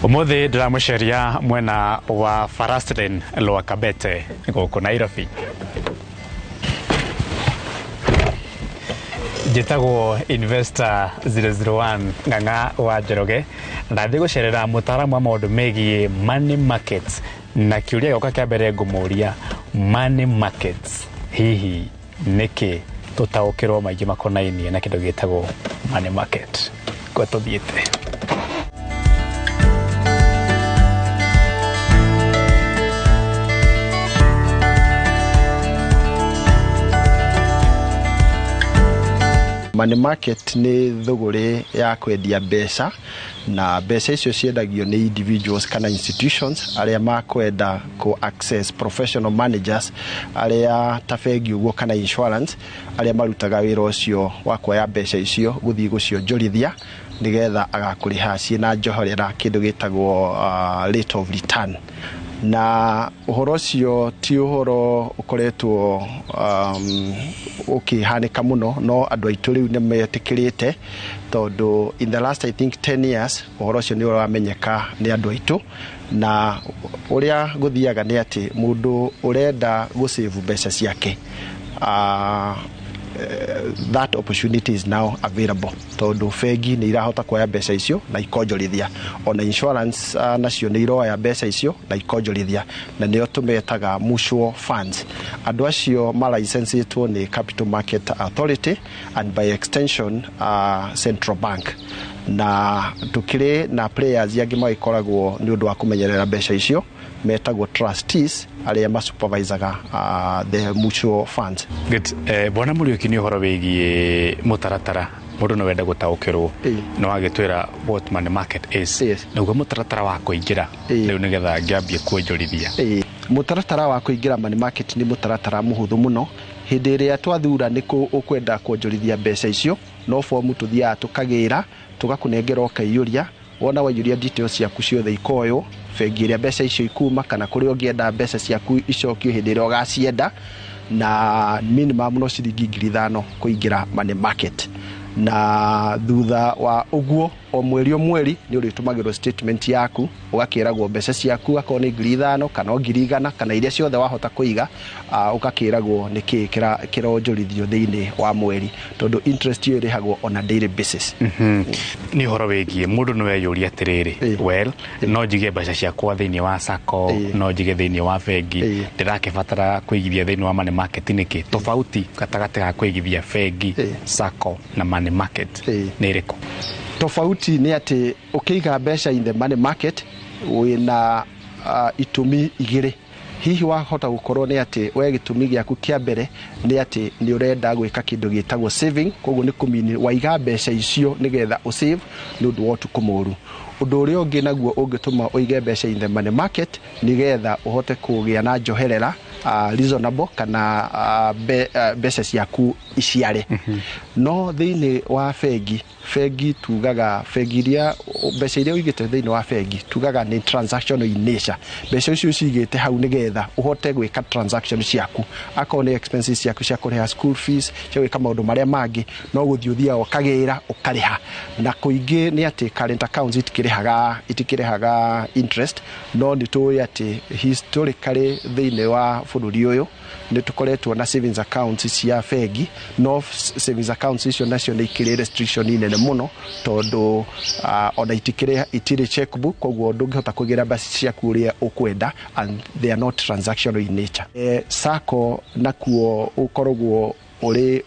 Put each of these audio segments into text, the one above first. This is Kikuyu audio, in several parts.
Umuthi ndĩramũceria mwena wa Faraslen Lower Kabete gũkũ Nairobi. Njĩtagwo Investor 001 Ng'ang'a wa Njoroge. Ndathiĩ gũcerera mũtaaramu wa maũndũ megiĩ money markets, na kĩũria gĩakwa kĩa mbere ngũmũria, money markets hihi nĩkĩ? Tũtaũkĩrwo maingĩ makonainie na kĩndũ gĩtagwo money market. Kwa tũthiĩte. Money market nĩ thũgũrĩ ya kwendia mbeca, na mbeca icio ciendagio nĩ individuals kana institutions arĩa makwenda kũ access professional managers arĩa ta bengi ũguo kana insurance, arĩa marutaga wĩra ũcio wa kuoya mbeca icio gũthiĩ gũcionjorithia nĩgetha agakũrĩha ciĩna njoherera, kĩndũ gĩtagwo rate of return. Na ũhoro ũcio ti ũhoro ũkoretwo ũkĩhanĩka mũno, no andũ aitũ rĩu nĩ metĩkĩrĩte, tondũ in the last, I think, 10 years ũhoro ũcio nĩ ũramenyeka nĩ andũ aitũ. Na ũrĩa gũthiaga nĩ atĩ mũndũ ũrenda gũsave mbeca ciake, that opportunity is now available, tondũ bengi nĩ irahota kuoya mbeca icio na ikonjorithia, ona insurance nacio nĩ iroya mbeca icio na ikonjorithia, na nĩo tũmetaga mutual funds. Andũ acio malicensĩtwo nĩ Capital Market Authority and by extension Central Bank. Na tukĩrĩ na players angĩ magĩkoragwo nĩ ũndũ wa kũmenyerera mbeca icio, metagwo trustees, arĩa masupervisaga the mutual funds. Good. Bwana Mũriũki, nĩ ũhoro wĩgiĩ mũtaratara, mũndũ no wende gũtaũkĩrwo. No agĩtwĩra what money market is, naguo mũtaratara wa kũingĩra rĩu nĩgetha ngĩambie kuonjorithia. Mũtaratara wa kũingĩra money market nĩ mũtaratara mũhũthũ mũno. Hĩndĩ ĩrĩa twathura nĩ kũ ũkwenda kuonjorithia mbeca icio, no fomu tũthiaga tũkagĩra, tũgakũnengera ũkaiyũria. Wona waiyũria, details ciaku ciothe ikoywo, bengi ĩrĩa mbeca icio ikuma kana kũrĩa ũngĩenda mbeca ciaku icokio hĩndĩ ĩrĩa ũgacienda. Na minimum no ciringi 5,000 kũingĩra money market. Na thutha wa ũguo, o mweri o mweri nĩ ũrĩtũmagĩrwo statement yaku, ũgakĩragwo mbeca ciaku, akorwo nĩ 5,000 kana o 100,000 kana iria ciothe wahota kũiga, ũgakĩragwo nĩ kĩĩ kĩronjorithio thĩinĩ wa mweri, tondũ interest ĩyo ĩrĩhagwo on a daily basis. Nĩ ũhoro wĩgiĩ mũndũ no eyũria atĩrĩrĩ, well, no njige mbeca ciakwa thĩinĩ wa sacco, no njige thĩinĩ wa bengi, ndĩrakĩbatara kũigithia thĩinĩ wa money market nĩkĩ? Tofauti gatagatĩ ga kũigithia bengi, sacco na money market nĩ ĩrĩkũ? Tofauti nĩ atĩ ũkĩiga mbeca in the money market wĩna itũmi igĩrĩ. Hihi wahota gũkorwo nĩ atĩ we gĩtũmi gĩaku kĩa mbere nĩ atĩ nĩ ũrenda gwĩka kĩndũ gĩtagwo saving, koguo nĩ kũmini waiga mbeca icio nĩgetha ũsave nĩ ũndũ wa ũtukũ mũru. Ũndũ ũrĩa ũngĩ naguo ũngĩtũma ũige mbeca in the money market, nĩgetha ũhote kũgĩa na njoherera reasonable kana mbeca ciaku iciare. No thĩinĩ wa bengi, bengi tugaga bengi iria mbeca iria ũigĩte thĩinĩ wa bengi tugaga nĩ transactional in nature. Mbeca icio ũcigĩte hau nĩgetha ũhote gwĩka transaction ciaku, akorwo nĩ expenses ciaku cia kũrĩha school fees, cia gwĩka maũndũ marĩa mangĩ, no gũthiĩ ũthiaga ũkagĩra ũkarĩha. Na kũingĩ nĩ atĩ current accounts itikĩrĩhaga interest. No nĩ tũĩ atĩ historically thĩinĩ wa bũrũri ũyũ nĩ tũkoretwo na savings accounts cia bengi, no savings accounts icio nacio nĩ ikĩrĩ restriction nene mũno, tondũ ona itikĩrĩ itirĩ checkbook, koguo ndũngĩhota kũgĩra mbeca ciaku ũrĩa ũkwenda, and they are not transactional in nature. Sacco nakuo ũkoragwo ũrĩ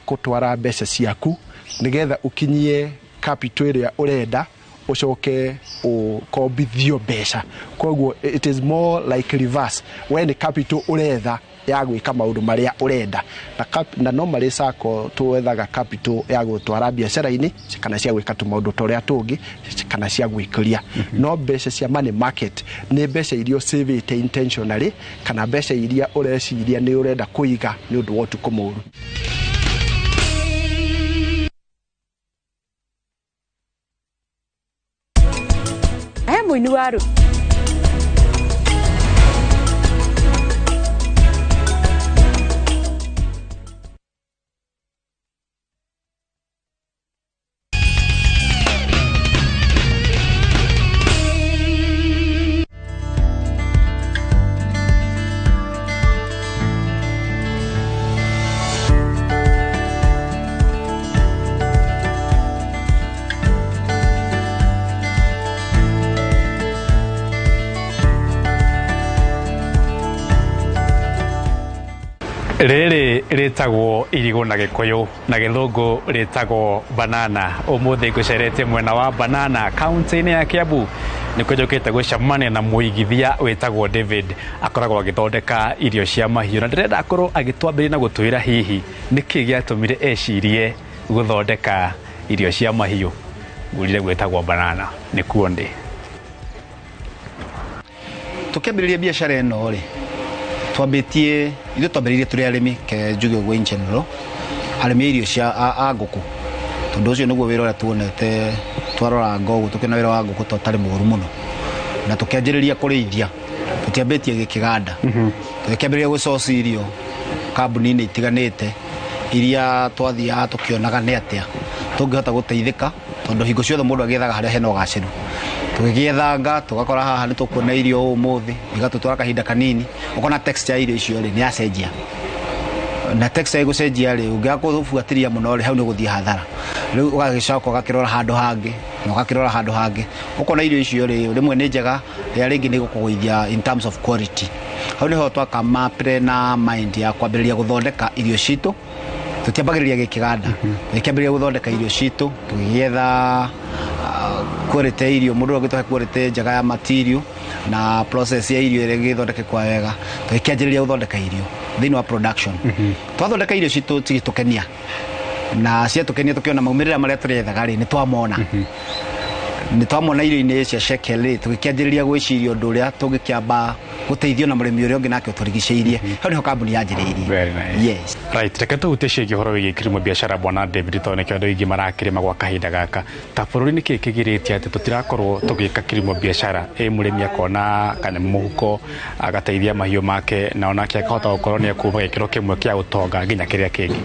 gũtwara mbeca ciaku nĩgetha ũkinyie capital ĩrĩa ũrenda, ũcoke ũkombithio mbeca. Koguo it is more like reverse, we nĩ capital ũretha ya gwĩka maũndũ marĩa ũrenda. Na normally sacco twethaga capital ya gũtwara biacara-inĩ kana cia gwĩka tũmaũndũ tũrĩa tũngĩ kana cia gwĩkũria. No mbeca cia money market nĩ mbeca iria ũcĩvĩte intentionally kana mbeca iria ũreciria nĩ ũrenda kũiga nĩ ũndũ wa ũtukũ mũru. He mũini wa rũ Rĩrĩ rĩtagwo irigũ na Gĩkũyũ, na Gĩthũngũ rĩtagwo banana. Ũmũthĩ ngũceretie mwena wa Banana, kaunti-inĩ ya Kiambu, nĩkuo njũkĩte gũcemania na mũigithia wĩtagwo David. Akoragwo agĩthondeka irio cia mahiũ, na ndĩrenda akorwo agĩtwambĩrĩria na gũtwĩra hihi nĩkĩ gĩatũmire ecirie gũthondeka irio cia mahiũ. Ngũrire gwĩtagwo banana, nĩkuo ndĩ. Tũkĩambĩrĩria biacara ĩno rĩ, twambĩtie ithuĩ twambĩrĩirie tũrĩ arĩmi, ke njuge ũguo in general, arĩmi a irio cia a ngũkũ, tondũ ũcio nĩguo wĩra ũrĩa tuonete. Twarora ũguo tũkĩona wĩra wa ngũkũ to ũtarĩ mũũru mũno, na tũkĩanjĩrĩria kũrĩithia. Tũtiambĩtie gĩkĩganda, tũgĩkĩambĩrĩria gũcoci irio kambuni-inĩ itiganĩte iria twathiaga tũkĩonaga nĩ atĩa tũngĩhota gũteithĩka, tondũ hingo ciothe mũndũ agĩethaga harĩa hena ũgacĩru. Tũgĩgĩethanga, tũgakora haha nĩ tũkuona irio ũmũthĩ, igatũtwara kahinda kanini, ũkona texture ya irio icio rĩ nĩ yacenjia, na texture ĩgũcenjia rĩ, ũngĩaga kũbuatĩria mũno rĩ, hau nĩ ũgũthiĩ hathara. Rĩu ũgagĩcoka ũgakĩrora handũ hangĩ na ũgakĩrora handũ hangĩ, ũkona irio icio rĩ, rĩmwe nĩ njega, rĩrĩa rĩngĩ nĩ gũkũgũithia in terms of quality. Hau nĩho twakamapire na mind ya kwambĩrĩria gũthondeka irio citũ. Tũtiambagĩrĩria gĩkĩganda, tũgĩkĩambĩrĩria gũthondeka irio citũ, tũgĩetha quality ya irio, mũndũ ũrĩa ũngĩtũhe quality njega ya material na process ya irio ĩrĩa ĩgĩthondekwo wega. Tũgĩkĩanjĩrĩria gũthondeka irio thĩinĩ wa production. Twathondeka irio citũ cigĩtũkenia, na ciatũkenia tũkĩona maumĩrĩra marĩa tũrethaga rĩ, nĩ twamona, nĩ twamona irio-inĩ cia shekel rĩ, tũgĩkĩanjĩrĩria gwĩciria ũndũ ũrĩa tũngĩkĩamba gũteithio na mũrĩmi ũrĩa ũngĩ nake ũtũrigicĩirie. Hau nĩho kambuni yanjĩrĩirie. Very nice. Yes. Right, reke tũhutie ciĩgiĩ ũhoro wĩgiĩ kilimo biashara, bwana David, tondũ nĩkĩo andũ aingĩ marakĩrĩma gwa kahinda gaka. Ta bũrũri, nĩkĩ kĩgirĩtie atĩ tũtirakorwo tũgĩka kilimo biashara? Ĩ mũrĩmi akona kanyamũ mũhuko, agateithia mahiũ make, na onake akahota gũkorwo nĩ ekuma gĩkĩro kĩmwe kĩa ũtonga nginya kĩrĩa kĩngĩ.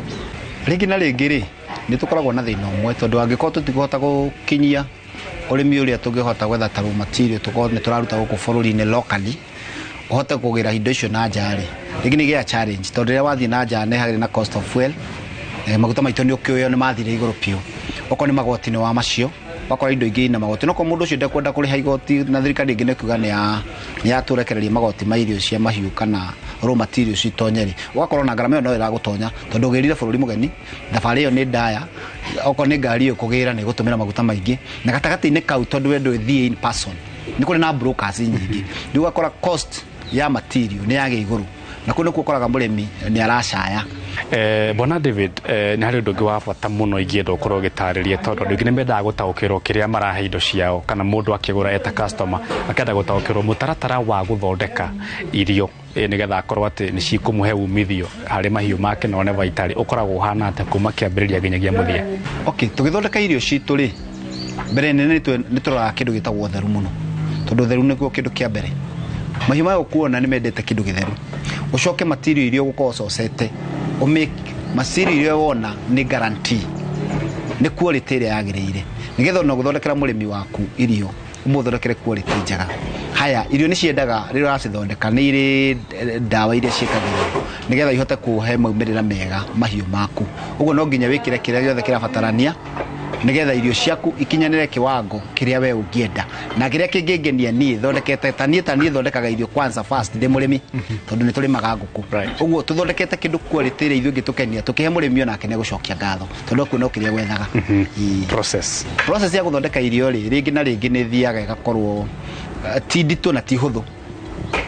Rĩngĩ na rĩngĩ rĩ, nĩ tũkoragwo na thĩna ũmwe, tondũ angĩkorwo tũtikũhota gũkinyia ũrĩmi ũrĩa tũngĩhota gwetha ta raw material, tũkorwo nĩ tũraruta gũkũ bũrũri-inĩ locally, ũhote kũgĩra indo icio na nja rĩ, rĩngĩ nĩ gĩa challenge, tondũ rĩrĩa wathiĩ na nja nĩ harĩ na cost of fuel. Maguta maitũ nĩ ũkĩũĩ nĩ mathire igũrũ biũ. Okorwo nĩ magoti nĩ wa macio, wakora indo ingĩ ina magoti, no korwo mũndũ ũcio ndekwenda kũrĩha igoti, na thirikari ĩngĩ nĩ kuga nĩ yatũrekereria magoti ma irio cia mahiũ kana raw materials itonye rĩ, ũgakorwo na ngarama ĩyo no ĩragũtonya, tondũ ũgĩrire bũrũri mũgeni, thabarĩ ĩyo nĩ ndaya, okorwo nĩ ngari ĩyo kũgĩra nĩ ĩgũtũmĩra maguta maingĩ, na gatagatĩ-inĩ kau, tondũ we ndũgĩthiĩ in person, nĩ kũrĩ na brokers nyingĩ, rĩu ũgakora cost ya material nĩ yagĩa igũrũ, na kũu nĩkuo ũkoraga mũrĩmi nĩ aracaya. Bwana David, nĩ harĩ ũndũ ũngĩ wa bata mũno ingĩenda ũkorwo ũgĩtarĩria, tondũ andũ aingĩ nĩ mendaga gũtaũkĩrwo kĩrĩa marahe indo ciao, kana mũndũ akĩgũra eta customer akenda gũtaũkĩrwo mũtaratara wa gũthondeka irio, nĩgetha akorwo atĩ nĩ cikũmũhe umithio harĩ mahiũ make na one baita rĩ, ũkoragwo ũhana atĩa kuma kĩambĩrĩria nginyagia mũthia? Okay, tũgĩthondeka irio citũ rĩ, mbere nene nĩ tũroraga kĩndũ gĩtagwo ũtheru mũno, tondũ ũtheru nĩguo kĩndũ kĩa mbere. Mahiũ maya ũkuona nĩ mendete kĩndũ gĩtheru. Ũcoke material iria ũgũkorwo ũcocete, material iria wona nĩ guarantee nĩ quality ĩrĩa yagĩrĩire, nĩgetha ona gũthondekera mũrĩmi waku irio, ũmũthondekere quality njega. Haya, irio nĩ ciendaga rĩrĩa ũracithondeka nĩ irĩ ndawa iria ciĩkagĩrwo nĩgetha ihote kũhe maumĩrĩra mega mahiũ maku. Ũguo no nginya wĩkĩre kĩrĩa gĩothe kĩrabatarania nĩgetha irio ciaku ikinyanĩre kĩwango kĩrĩa we ũngĩenda na kĩrĩa kĩngĩngenia. Niĩ thondekete ta niĩ thondekaga irio kwanza first ndĩ mũrĩmi, tondũ nĩ tũrĩmaga ngũkũ. Ũguo tũthondekete kĩndũ quality ĩrĩa ithuĩ ĩngĩtũkenia, tũkĩhe mũrĩmi onake nĩ egũcokia ngatho, tondũ akuona o kĩrĩa gwethaga. Ĩĩ. Process. Process ya gũthondeka irio rĩ, rĩngĩ na rĩngĩ nĩ thiaga ĩgakorwo ti nditũ na ti hũthũ,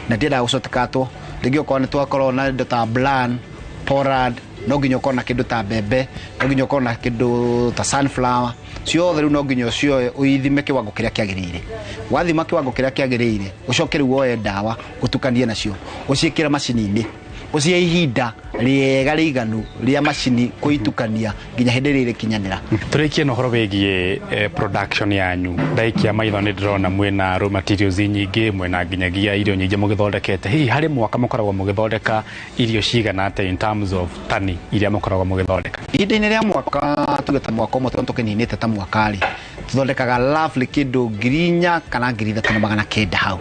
na ndiendaga gũcotekatwo. Rĩngĩ okorwo nĩ twakorwo na indo ta bran, pollard, no nginya ũkorwo na kĩndũ ta mbembe, no nginya ũkorwo na kĩndũ ta sunflower, ciothe rĩu no nginya ũcioe ũithime kĩwango kĩrĩa kĩagĩrĩire. Wathima kĩwango kĩrĩa kĩagĩrĩire, ũcoke rĩu woe ndawa ũtukanie nacio, ũciĩkĩre macini-inĩ, ũcihe ihinda rĩega rĩiganu rĩa macini kũitukania nginya hĩndĩ ĩrĩa ĩrĩkinyanĩra. Tũrĩkie na ũhoro wĩgiĩ production yanyu. Ndaikia maitho nĩ ndĩrona mwĩna raw materials nyingĩ, mwĩna nginyagia irio nyingĩ mũgĩthondekete. Hihi harĩ mwaka mũkoragwo mũgĩthondeka irio cigana atĩa in terms of tani iria mũkoragwo mũgĩthondeka? Ihinda-inĩ rĩa mwaka, tuge ta mwaka ũmwe tondũ tũkĩninĩte ta mwaka rĩ, tũthondekaga roughly kĩndũ 4,000 kana 3,900 hau.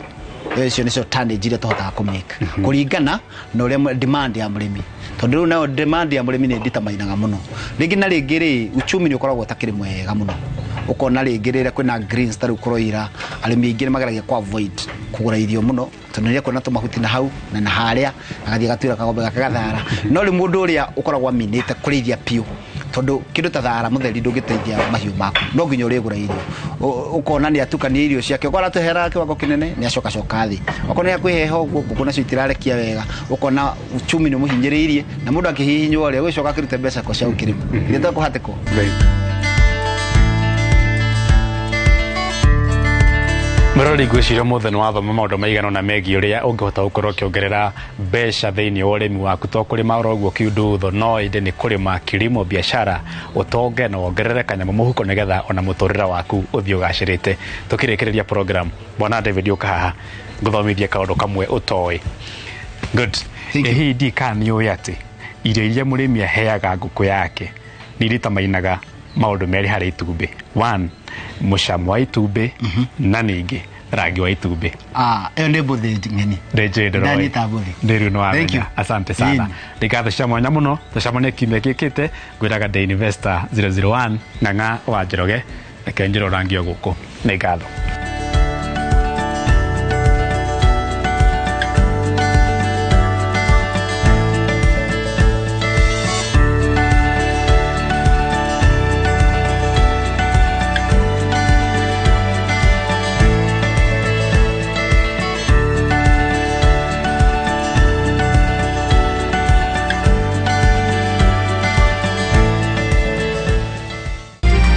Icio nĩcio tonnage iria tũhotaga kũmake kũringana na ũrĩa demand ya mũrĩmi, tondũ rĩu nayo demand ya mũrĩmi nĩ nditamainaga mũno. Rĩngĩ na rĩngĩ rĩ, uchumi nĩ ũkoragwo ũtakĩrĩ mwega mũno, ũkona rĩngĩ rĩrĩa kwĩna greens ta rĩu kũroira, arĩmi aingĩ nĩ mageragia ku avoid kũgũra irio mũno. Tondũ nĩ ekuona tũmahuti na hau na harĩa, agathiĩ agatuĩra kagombe gake gathara. No rĩu mũndũ ũrĩa ũkoragwo aminĩte kũrĩithia biũ, tondũ kĩndũ ta thara mũtheri ndũngĩteithia mahiũ maku, no nginya ũrĩgũra irio. Ũkona nĩ atukania irio ciake, ũkona atũheraga kĩwango kĩnene, nĩ acokacoka thĩ. Okorwo nĩ akwĩheha ũguo, ngũkũ nacio itirarekia wega, ũkona uchumi nĩ ũmũhinyĩrĩirie, na mũndũ akĩhihinywo rĩ, agũcoka akĩrute mbeca ko cia gũkĩrĩma iria tekũhatĩkwo. Mũrori, ngwĩciria ũmũthĩ nĩ wathoma maũndũ maigana ũna megiĩ ũrĩa ũngĩhota gũkorwo ũkĩongerera mbeca thĩinĩ wa ũrĩmi waku. To kũrĩma oro ũguo kiundutho, no ĩndĩ nĩ kũrĩma kilimo biashara, ũtonge na wongerere kanyamũ mũhuko, nĩgetha ona mũtũrĩre waku ũthiĩ ũgacĩrĩte. Tũkĩrĩkĩrĩria program, bwana David, ũka haha ngũthomithie kaũndũ kamwe ũtoĩ. Good. Thank you. Ĩ hihi ndiĩ kana nĩ ũĩ atĩ irio iria mũrĩmi aheaga ngũkũ yake nĩ irĩtamainaga maũndũ merĩ harĩ itumbĩ? One, mũcamo wa itumbĩ, na ningĩ rangi wa itumbĩ. Ah, ĩyo nĩ mbũthĩ ng'eni. Ndĩnjũĩ ndũroĩ. Ndanyita mbũthĩ. Ndĩrĩu nĩ Thank wamenya. you. Asante sana. Ĩni. Nĩ ngatho cia mwanya mũno. Tũcemanie kiumia gĩũkĩte. Ngwĩraga The Investor 001, Ng'ang'a wa Njoroge. Reke njĩre ũrangi o gũkũ. Nĩ ngatho.